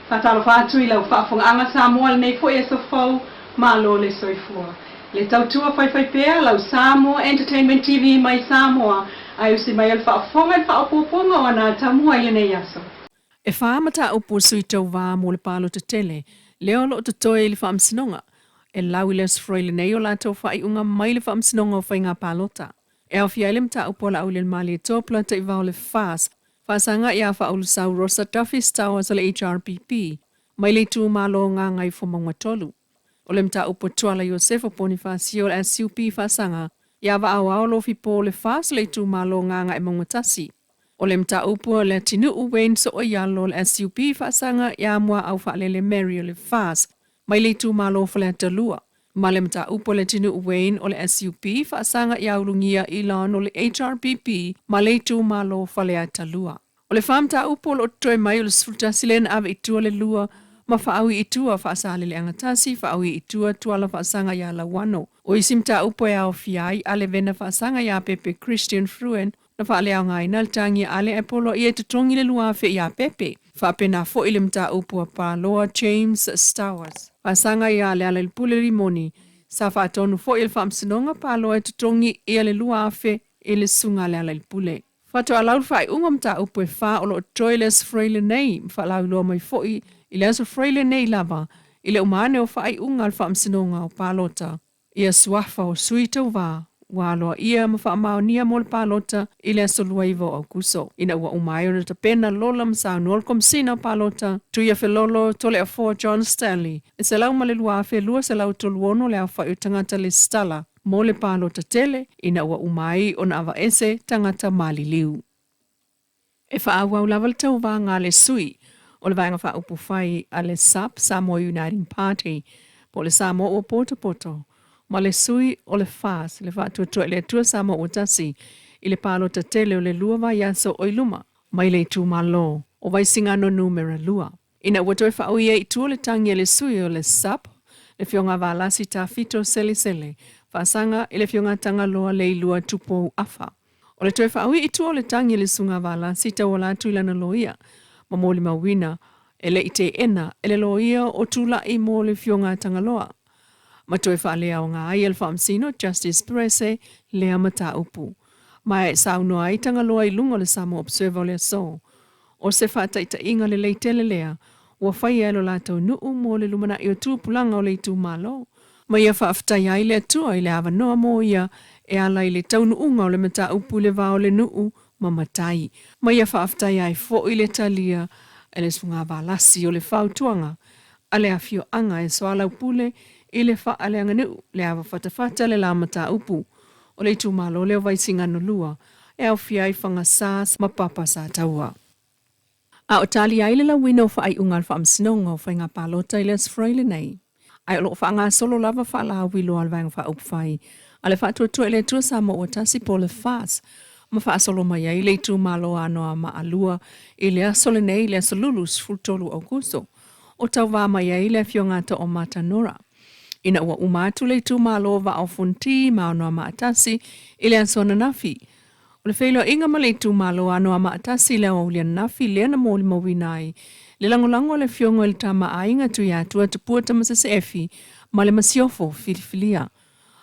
Faatalofa atu i lau faafogaaga Samoa lenei foi aso fou, malo le soifua. Le tautua faifaipea lau Samoa Entertainment TV mai Samoa ae usi mai o le faafofoga i le faaopoopoga o ana atamua i lenei aso. E fa mataupu o sui tauva mo le palota tele lea o lo o totoe i le Faamasinoga e lau i le Aso Faraile nei o latou faaiuga mai le Faamasinoga o Faiga Palota. E aofia ai le mataupu a Laaulialemalietoa Polataivao le FAS, faasaga ia Faaulusau Rosa Duffy Stowers o le HRPP mai le itumalo o Gagaifomauga 3. O le mataupu a Tuala Iosefo Ponifasio o le SUP faasaga ia Vaaoao Lofi Po o le FAS o le itumalo o Gagaemauga 1. O le mataupu a Leatinuu Wayne Sooialo o le SUP faasaga ia Muaau Faalele Mary o le FAS mai le itumalo o Faleata 2, ma le mataupu a Leatinuu Wayne o le SUP faasaga ia Ulugia Elon o le HRPP ma le itumalo o Faleata 2. O le fa mataupu o lo o totoe mai o le 11 lea na ave i tua le lua ma faaui i tua Faasaleleaga 1, faaui i tua Tuala faasaga ia Lauano. O isi mataupu e aofia ai Ale Vena faasaga ia Pepe Christian Fruen na faaleaogaina le tagi a Ale ae poloaia e totogi le 2,000 ia Pepe. Faapena foi le mataupu a Paloa James Stowers faasaga ia Lealailepule Rimoni sa faatonu foi e le Faamasinoga Paloa e totogi ia le 2,000 i le susuga a Lealailepule. Faatoa lau le faaiuga o mataupu e fa o lo o totoe i le Aso Faraile nei ma faalauiloa mai foi i le Aso Faraile nei lava i le uma ane o faaiuga a le Faamasinoga o Palota ia suafa o sui tauva ua aloaia ma faamaonia mo le palota i le aso 29 o Aokuso. Ina ua uma ai ona tapena lola ma saunoa le Komesina o Palota, Tuiafelolo Toleafoa John Stanley, e 102,236 le aofai o tagata lesitala mo le palota tele ina ua uma ai ona avaese tagata maliliu. E faaauau lava le tauvaga a le sui o le Vaega Faaupufai a le SUP, Samoa Uniting Party, po o le Samoa Ua Potopoto, ma le sui o le FAS, le Faatuatua i le Atua Samoa Ua Tasi, i le palota tele o le lua vaiaso o i luma mai le itumalo o Vaisigano Numera 2. Ina ua toe faaui ai i tua le tagi a le sui o le SUP, le Afioga a Valasi Tafito Selesele, faasaga i le Afioga a Tagaloa Leilua Tupou Afa. O le toe faaui i tua o le tagi a le Susuga a Valasi tauala atu i lana loia ma molimauina e le i teena e le loia o tulai mo le Afioga a Tagaloa ma toe faaleaoga ai e le Faamasino Justice Perese lea mataupu. Ma e saunoa ai Tagaloa i luga o le Samoa Observer o le aso. O se faataitaiga lelei tele lea ua faia e lo latou nuu mo le lumanai o tupulaga o le itumalo, ma ia faafetai ai le Atua i le avanoa mo ia e ala i le taunuuga o le mataupu i le va o le nuu ma matai, ma ia faafetai ai foi le talia e le sugavalasi o le fautuaga a le afioaga e soalaupule i le faaleaganuu le ava fatafata le la mataupu o le itumalo lea o Vaisigano 2 e aofia ai Fagasa ma Papa Sataua. A o tali ai le lauina o faaiuga a le Faamasinoga o Faiga Palota i le Aso Faraile nei. Ae o lo o faagasolo lava faalauiloa a le Vaega Faaupufai a le Faatuatua i le Atua Samoa Ua Tasi po o le FAS ma faasolo mai ai le itumalo Anoamaa 2 i le aso lenei, le aso Lulu 13 Aokuso, o tauva mai ai le Afioga a Toomata Nora. Ina ua uma atu le itumalo Vaa o Fonoti ma Anoamaa 1 i le aso ananafi, O le feiloaiga ma le itumalo Anoamaa 1 i le aoauli ananafi lea na molimauina ai le lagolago a le Afioga i le Tama a Aiga Tuiatua Tupua Tamasese Efi ma le Masiofo Filifilia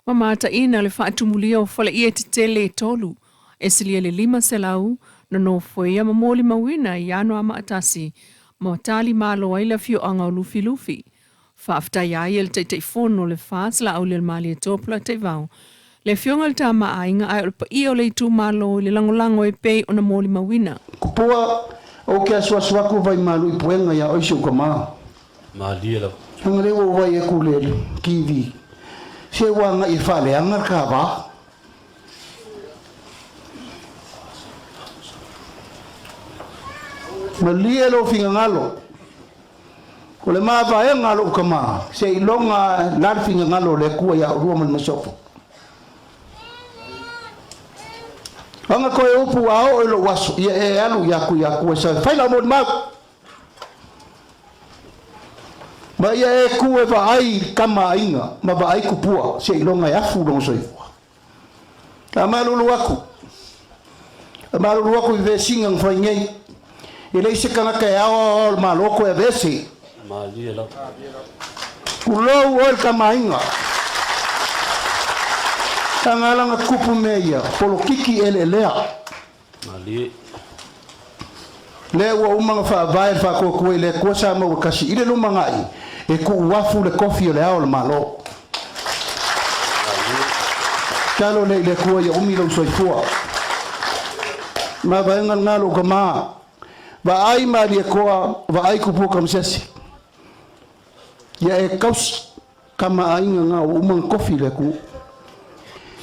ma mataina le faatumulia o faleie tetele e tolu e silia i le 500 na nofoia ma molimauina i Anoamaa 1 ma talimalo ai le afioaga o Lufilufi. Faafetai ai e le Taitaifono o le FAS Laaulialemalietoa Polataivao, le Afioga i le Tama a Aiga ae o le paia o le itumalo i le lagolago e pei ona molimauina. Kupua, Ou ke asuasu aku vai malu i puega ia oi si ou kama. Malie lava. Leaga lea ua ou vai aku le TV, se ua agai e faaleaga le kava. Malie lou finagalo. O le mavaega a lou tama, seiloga la le finagalo o le Atua ia oulua ma le masofo. Aga koe upu a oo i lou aso, ia e alu ia aku ia aku e sau e fai lau molimau. Ma ia e ku e vaai tama aiga ma vaai kupua, seiloga e afu lona soifua. A malulu aku, a malulu aku i vesiga na fai nei. E leai se tagata e ao ao ao le Malo toe aveese. Tulou oe le Tama a Aiga. Leaga ala ona tutupu mea ia, polokiki eleelea. Lea ua uma ona faavae le Faatuatua i le Atua Sa Maua Tasi i le lumanai e tuuafu le tofi o le Ao o le Malo. Tatalo lea i le Atua ia umi lou soifua. Mavaega lena lou tama. Vaai Malietoa, vaai Tupua Tamasese. Ia e tausi tama aiga na ua uma ona tofi i le atunuu.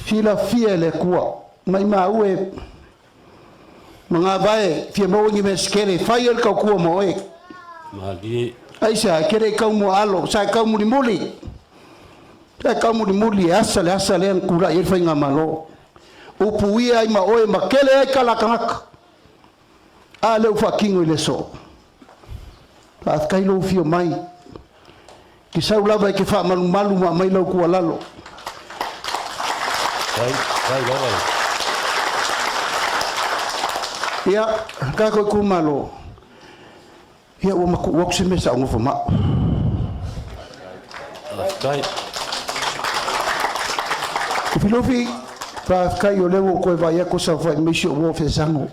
Silafia e le Atua, maimau e magavae e fia maua ni mea se tele e fai ai le tautua ma oe. Aisea, e te le i tau muaalo, sa e tau mulimuli. Sa e tau mulimuli e asa le asa lea na tulai ai le faigamalo. Upuia ai ma oe ma tele ai tala a tagata. A lea ua faatino i le aso. Faafetai lou afio mai. Te sau lava e te faamalumalu ma aumai lau tuualalo. Ia, tatou itumalo, ia ua matuu atu se mea sa ou nofo ma au. Lufilufi, faafetai o lea ua ou toe vaai atu o saofai mai si ou uo o Fesago.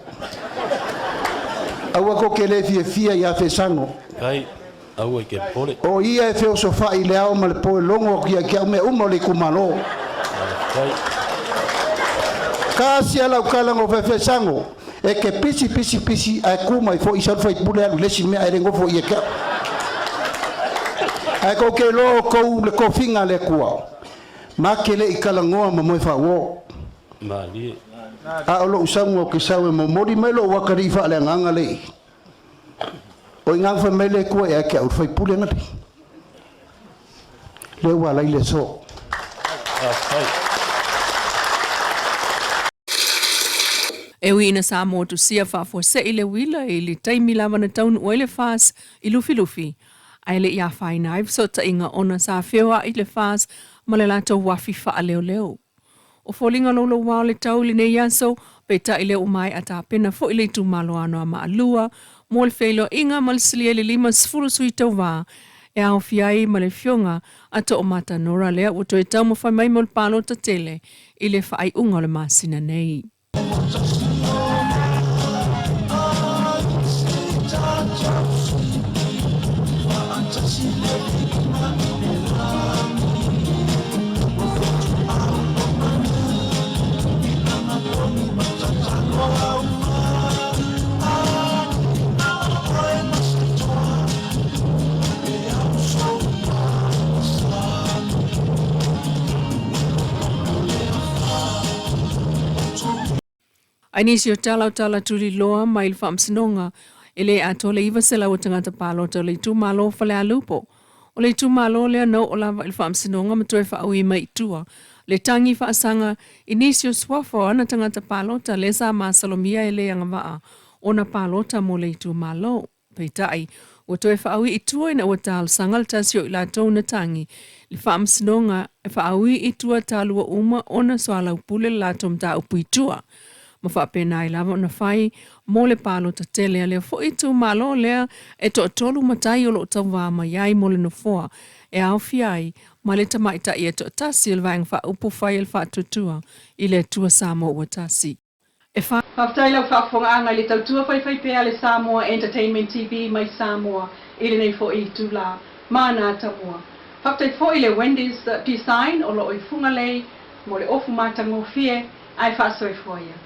Aua tou te le fiafia ia Fesago. O ia e feosofai i le ao ma le po e logo atu ia te au mea uma o le itumalo. Tasi a lau tala na ou Fesago, e te pisi pisi pisi ae tu mai foi sau le faipule alu i le isi mea ae le nofo ia te au. Ae tou te iloa outou le tofiga a le Atua, ma te le i talanoa ma moe faauo. A o lou sauga ou te sau e momoli mai lou atalii faaleagaga lea i i. O i ina fai mai le Atua ia te au, le faipule na lea ua alai le aso. E ui ina sa motusia faafuasei le uila i le taimi lava na taunuu ai le FAS i Lufilufi, ae le i afaina ai fesootaiga ona sa feoai le FAS ma le latou afi faaleoleo. O foliga louloua o le tau i lenei aso, peitai lea ua maea tapena foi le itumalo Anoamaa 2 mo le feiloaiga ma le silia i le 50 sui tauva e aofia ai ma le Afioga a Toomata Nora lea ua toe taumafai mai mo le palota tele i le faaiuga o le masina nei. I nisi o tala o tala tuliloa mai le Faamasinoga, e le atoa le 900 o tagata palota o le itumalo o Falealupo. O le itumalo lea na oo lava i le Faamasinoga ma toe faaui mai i tua le tagi faasaga i nisi o suafa o ana tagata palota lea sa masalomia e le agavaa ona palota mo le itumalo. Peitai, ua toe faaui i tua ina ua talosaga le tasi o i latou na tagi i le Faamasinoga e faaui i tua talua uma ona soalaupule le latou mataupu i tua, ma faapena ai lava ona fai mo le palota tele a lea foi itumalo lea e toatolu matai o lo o tauva mai ai mo le nofoa e aofia ai ma le tamaitai e toatasi o le Vaega Faaupufai a le Faatuatua i le Atua Samoa Ua Tasi. E Faafetai lau faafofogaaga i le tautua faifaipea a le Samoa Entertainment TV mai Samoa i lenei foi itula. Mana Tamua. Faafetai foi le Wendy's Design o lo o i Fugalei mo le ofu matagofie ae faasoifua ia.